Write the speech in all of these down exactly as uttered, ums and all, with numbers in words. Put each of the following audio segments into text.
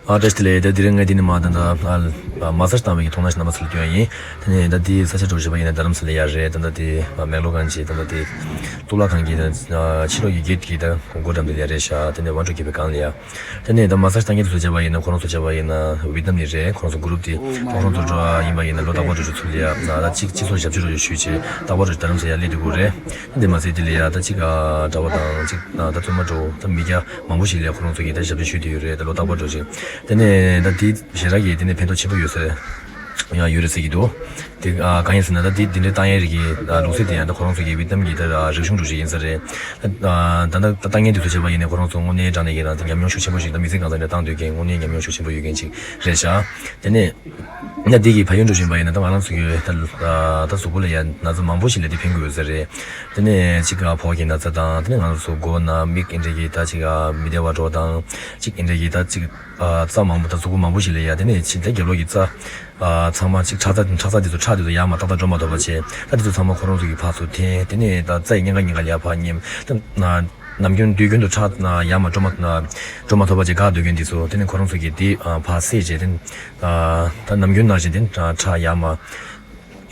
ཨ་བཀྲ་ཤིས་བདེ་ལེགས། ད་དེ་རིང་ངས་འདི་ནས་མར་ད་ལྟ་ཨ་མ་སཱ་ཇི་བཏང་བའི་གི་མཐོང་སྣང་ཞིག་རྣམ་པ་ཚོ་ལ་སྟོན་ཡ་ཡིན། དེ་ནས་ད་འདི་ས་ཆ་འགྲོ་བྱས་པ་ཡིན་ན་རྡ་རམ་ས་ལ་ཡ་རེད། ད་ལྟ་དེ་མེག་ལོར་གྷན་ཇི་ད་ལྟ་དེ་གཙུག་ལག་ཁང་གི་ད་ཕྱི་ལོགས་ཀྱི་གེ་ཊི་གི་ད་སྒོ་འགྲམ་དེ་ལ་ཡ་རེད་ཤག་དེ་ནས་ཝན་ཊུ་གི་པའི་སྒང་ལ་ཡ། དེ་ནས་ད་མ་སཱ་ཇི་བཏང་མཁན་དེ་ཚོ་བྱས་པ་ཡིན་ན་ཁོ་རང་ཚོ་བྱས་པ་ཡིན་ན་ཝི་ཏི་ནམ་ནས་རེད། ཁོ་རང་ཚོ་གུ་རུབ་དེ་ཏོག་ཧྲོང་དུ་འགྲོ་ཡིན་པ་ཡིན་ན་ལོ་རྟག་པར་འགྲོ་རྒྱུ་ཚུལ་ལ་ཡ་ད་གཅིག་སྤྱི་ཚོགས་ཞབས་ཕྱི་འགྲོ་རྒྱུ་ཞུས་བྱས་རྟག་པར་འགྲོ་རྒྱུ་རྡ་རམ་ས་ལ་ཡ་སླེབས་བསྡད་དགོས་རེད། དེ་མ་ཟད་དེ་ལ་ཡ་ད་གཅིག་གྲྭ་པ་དང་གཅིག་ད་བཙུན་མ་འགྲོ་ད་མི་སྐྱ་མང་པོ་ཞིག་ལ་ཡ་ཁོ་རང་ཚོ་གིས་ད་ཞབས་ཕྱི་ཞུས་བསྡད་ཡོད་རེད། ད་ལོ་རྟག་པར་འགྲོ་བྱས། དེ་ནས་ད་དེ་ཞེ་དྲག་གི་དེ་ནས་ཕན་ཐོགས་ཆེན་པོ་ཡོད་ས་ཡང་ཡོད་རེད་ཟེར་གྱི་འདུག་དེ་ཨ་གང་ཡིན་ཟེར་ན་ད་དེ་དེ་འདྲའི་བཏང་ཡས་རིགས་ཀྱི་ཨ་ལུགས་སྲོལ་དེ་ཡང་ད་ཁོ་རང་ཚོ་གི་ཝི་ཏི་ནམ་གྱི་ད་ཨ་རིག་གཞུང་འདྲ་ཞིག་ཡིན་ས་རེད། ད་ད་ད་ལྟ་ལྟ་མཁན་དེ་ཚོ་བྱས་པ་ཡིན་ན་ཁོ་རང་ཚོ་དངོས་གནས་དྲང་གནས་ཀྱི་རང་དེ་ཉམས་མྱོང་ཤུགས་ཆེན་པོ་ཞིག་ད་མི་ཚེ་གང་ཚང་ནས་བཏང་སྡོད་མཁན་དངོས་གནས་ཉམས་མྱོང་ཤུགས་ཆེན་པོ་ཡོད་མཁན་ཅིག་རེད་ཤག་དེ་ནས་ད་འདི་གི་ཕན་ཡོན་འདྲ་ཞིག་ཡིན་པ་ཡིན་ན་ད་ང་རང་ཚོ་གི་ད་ད་གཟུགས་པོ་ལ་ཡ་ན་ཚ་མང་པོ་ཞིག་ལ་དེ་ཕན་གྱི་ཡོད་ས་རེད། དེ་ནས་ཅིག་ཨ་ཕོག་གི་ན་ཚ་དང་དེ་ནས་ང་རང་ཚོ་མགོ་ན་མིག་ཨེ་འདྲ་གི་ད་ཅིག་ཨ་མི་བདེ་བ་འགྲོ་དང་ཅིག་ཨེ་འདྲ་གི་ད་ཅིག་ཨ་རྩ་མང་པོ་ད་གཟུགས་པོ་མང་པོ་ཞིག་ལ་ཡ་དེ་ནས་ཅིག་ད་རྒྱབ་ལོགས་ཀྱི་རྩ་ཨ་ཚང་མ་ཅིག་ཁྲག་རྩ་ཁྲག་རྩ་དེ་ཚོ་ཁྲག་དེ་ཚོ་ཡར་མར་ཏག་ཏག་འགྲོ་མ་ཐུབ་པ་བྱས། ད་དེ་ཚོ་ཚང་མ་ཁོ་རང་ཚོ་གི་ཕར་ཚུར་འཐེན། དེ་ནས་ད་རྩ་ཡི་སྙིང་ག་སྙིང་ག་ལ་ཡ་ཕར་ཉིམ། ད་ནམ་རྒྱུན་དུས་རྒྱུན་དུ་ཁྲག་ཡར་མར་འགྲོ་མ་འགྲོ་མ་ཐུབ་པ་བྱས་འགག་སྡོད་མཁན་དེ་ཚོ་དེ་ནས་ཁོ་རང་ཚོ་གི་དེ་ཕར་བསད་བྱས་དེ་ད་ནམ་རྒྱུན་ནང་བཞིན་དེ་ཁྲག་ཡར་མར་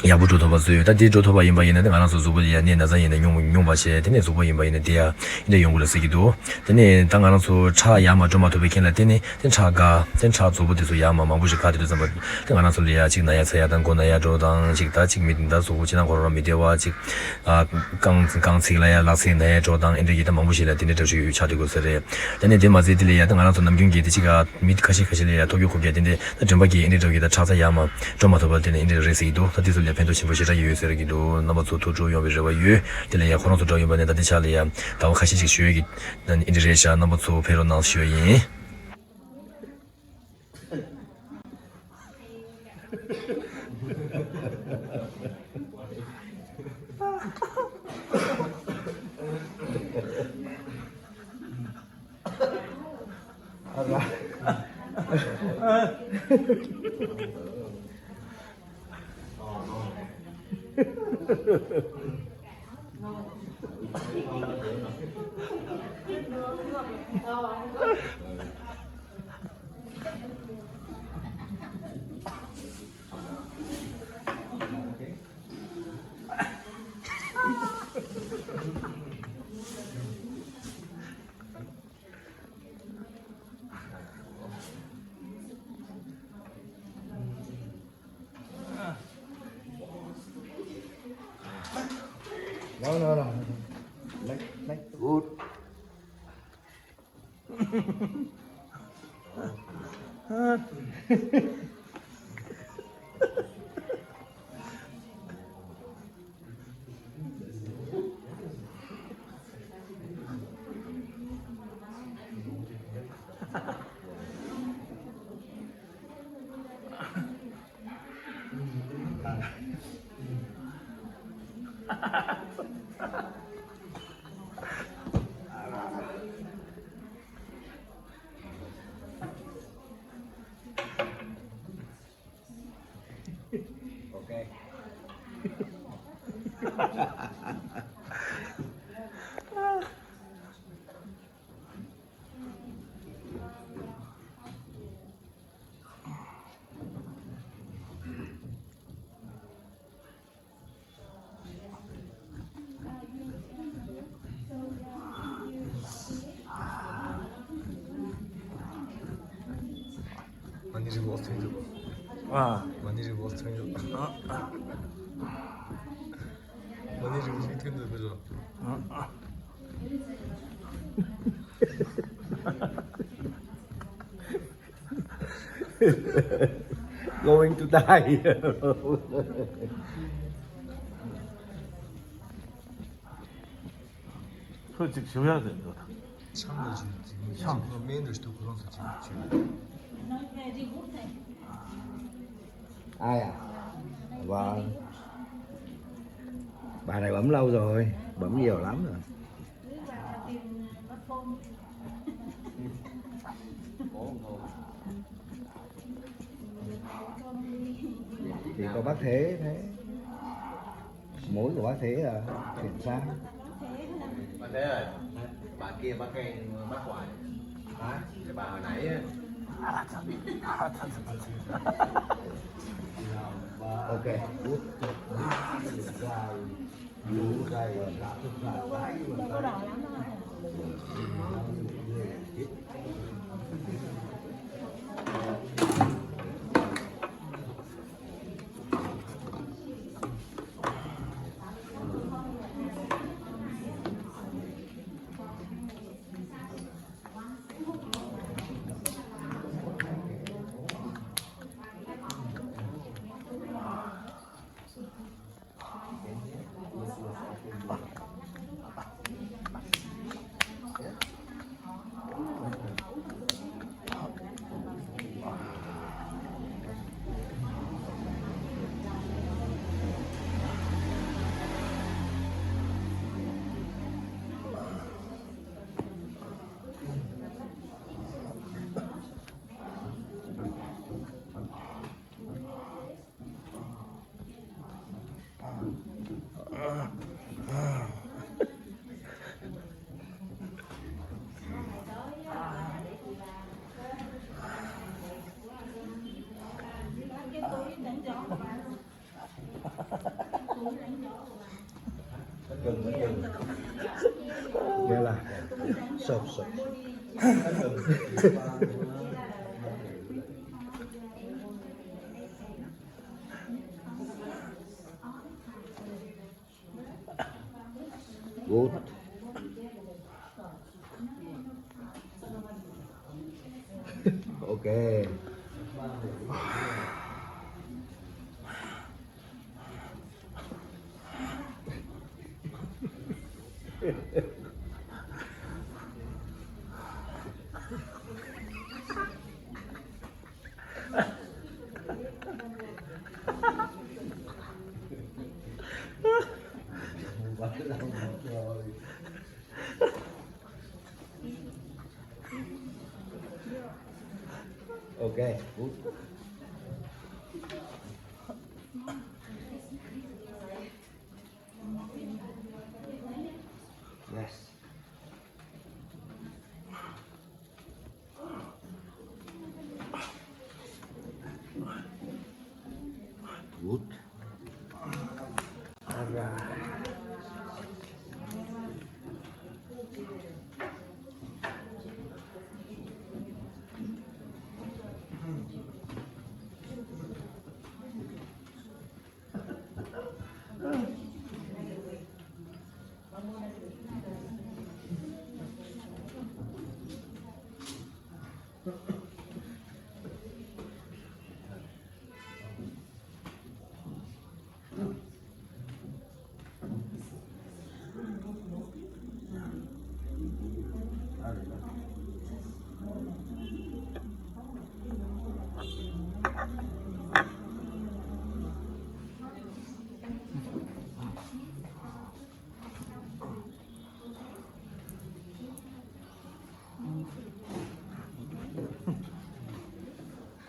ཡག་པོ་འགྲོ་ཐུབ་པ་བཟོས་ཡོད། ད་དེ་འགྲོ་ཐུབ་པ་ཡིན་པ་ཡིན་ན་དེ་ང་རང་ཚོ་གཟུགས་པོ་ལ་ཡ་ནད་ན་ཚ་ཡིན་ན་ཉུང་ཉུང་བ་བྱས། དེ་ནས་གཟུགས་པོ་ཡིན་པ་ཡིན་ན་དེ་ཡ་འདི་འདྲ་ཡོང་གི་རེད་ཟེར་གྱི་འདུག་དེ་ནས་ད་ང་རང་ཚོ་ཁྲག་ཡར་མར་འགྲོ་མ་ཐུབ་པའི་རྐྱེན་ལ་བརྟེན་ནས་དེ་ཁྲག་འགག་དེ་ཁྲག་རྫོགས་པོ་དེ་ཚོ་ཡར་མར་མང་པོ་ཞིག་འགག་དེ་དུས་ཙམ་པ་དེ་ང་རང་ཚོ་ལ་ཡ་ཅིག་ན་ཡ་ཚ་ཡ་དང་མགོ་ན་ཡ་འགྲོ་དང་ཅིག་ད་ཅིག་མི་ད་གཟུགས་པོ་ཅི་ན་ཁོ་རང་མི་བདེ་བ་ཅིག་ཨ་རྐང་རྐང་ཚིགས་ལ་ཡ་ལག་ཚིགས་ན་ཡ་འགྲོ་དང་ཨེ་འདྲ་གི་ད་མང་པོ་ཞིག་ལ་དེ་འདྲ་འདྲ་ཞིག་ཆགས་དུས་དགོས་ས་རེད། དེ་ནས་དེ་མ་ཟད་དེ་ལ་ཡ་ད་ང་རང་ཚོ་ནམ་རྒྱུན་གྱི་དེ་ཅིག་ཨ་མི་ཁ་ཤས་ཁ་ཤས་ལ་ཡ་ཐོབ་རྒྱུ་ཁོབ་རྒྱུ་དེ་འདྲ་ད་དྲན་པ་གི་ཨེ་འདྲ་འདྲ་གི་ད་ཁྲག་རྩ་ཡར་མར་འགྲོ་མ་ཐུབ་པ་དེ་ནས་ཨེ་འདྲ་རེད་ཟེར་གྱི་འདུག་ད་དེ་ཚོ་ལ་ཕན་ཐོགས་ཆེན་པོ་ཞེ་དྲག་ཡོད་ཟེར་གྱི་འདུག་རྣམ་པ་ཚོ་ཐུགས་སྤྲོ་ཡོང་བའི་རེ་བ་ཡོད། དེ་ལ་ཡ་ཁོ་རང་ཚོ་འདྲ་ཡིན་པ་ནས་ད་ལྟའི་ཆ་ལ་ཡ་ཟླ་བ་ཁ་ཤས་ཤིག་ཞུ་ཡས་ཀྱི་ཨེ་འདྲ་རེད་ཤག་རྣམ་པ་ཚོ་ཕེབས་རོགས་གནང་ཞུ་ཡས་ཡིན། No, no, no. Like, like. Good. Okay. Money reverse ཐོན་འདུག་ཨ། Money reverse ཐོན་འདུག་ཨ། Money reverse ཐོན་འདུག་བུ་ཚོ། ཨ། Going to die. ཁོས་ཅིག་ཞུ་ཡག་དེ་འདུག་ཆང་ལ་ཞུ། ཆང་ལ་སྨན་འདྲ་ཞིག་འདུག་ཁོ་རང་ཚོ་ཅིག་ཞུ། ཨ་ཡ། Vâng. Bà này bấm lâu rồi, bấm nhiều lắm rồi. Thì có bác Thế thế. Mối của bác Thế là chuyển sang. Bác Thế ơi, bà kia bác khen bác hoài. Hả? Cái bà hồi nãy á, Okay. Good. Okay. Okay, good. Yes. Good. All right.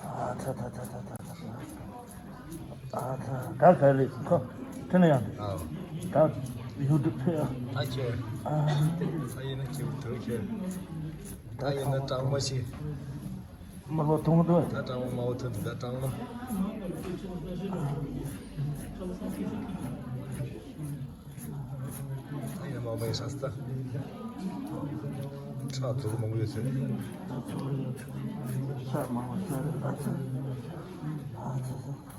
ཨ་ཚ་ཚ་ཚ་ཚ་ཚ་ཚ། ཨ་ཚ། ད་ག་རེད་ཁོ། དེ་ནས་ཡང་། ཨ། ད་ཡུལ་དུ་ཕེབས། ཨ་ཅེ། ཨ། ད་ཡིན་ན་ཅིག་དུ་ཁྱེར། ད་ཡིན་ན་གྲང་མོ་ཞིག་མ་ལོ་ཐུང་དུ། ད་གྲང་མོ་མ་འོ་ཐུང་དུ་ད་གྲང་མོ། ཨ་ཡ་མ་མ་ཡ་ས་སྟ། ཁྲག་ཚོགས་མང་པོ་ཡོད་ཚེ། ཁྲག་མང་པོ་ཚོགས་རེད། ཨ་ཚ། ཨ་ཚ། ཨ་ཚ།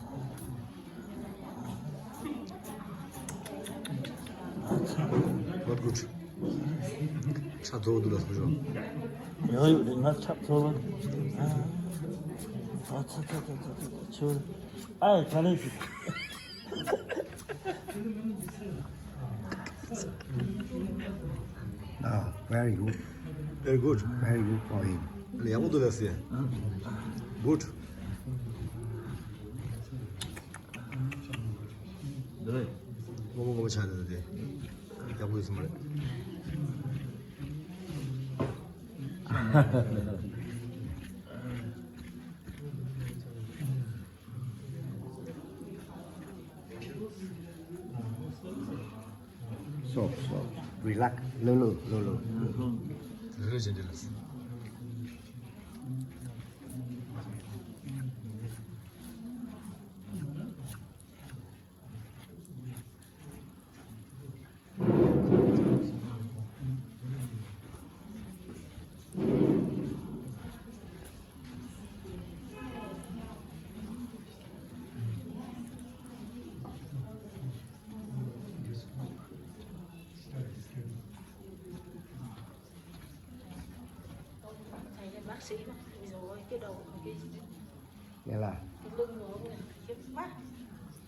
Not good. ཁྲག་ཚོགས་འདུག་ལ་སོང་ཞོག་ཡོད་ཡོད་རེད། ང་ཁྲག་ཚོགས་པ། ཨ་ཚ་ཚ་ཚ་ཚ་ཚ་ཚ། ཆུ། ཨ་ག་རེ་ཞིག Ah, very good. Very good. Very good for him. ཡག་པོ་འདུག་ལགས་སེ། Good. རེད། ངོ་མ་ངོ་མ་ཆགས་འདུག་དེ། ཡག་པོ་ཡོད་ས་མ་རེད། Soft, soft. Relax. Low, low, low, low. Low, low, gentle. Nghe là.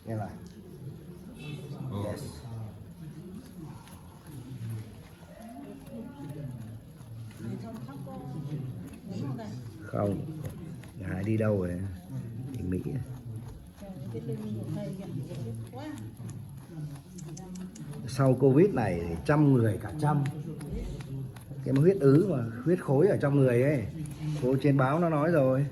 Nghe là. Yes. Không. Ngài đi đâu rồi? Đi Mỹ. Sau Covid này chăm người cả trăm. Cái mà huyết ứ mà, huyết khối ở trong người ấy. Cô trên báo nó nói rồi.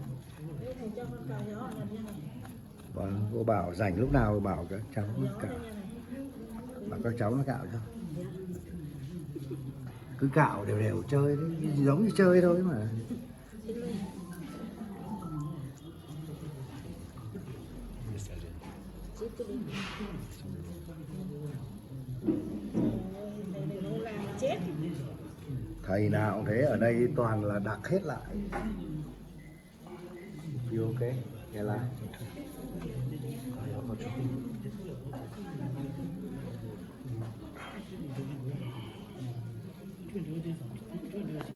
Vâng, cô bảo rảnh lúc nào bảo các cháu nó cạo. Bảo các cháu nó cạo cho. Cứ cạo đều đều chơi, giống như chơi thôi mà. Thầy nào cũng thế, ở đây toàn là đặt hết lại. You okay? Yala.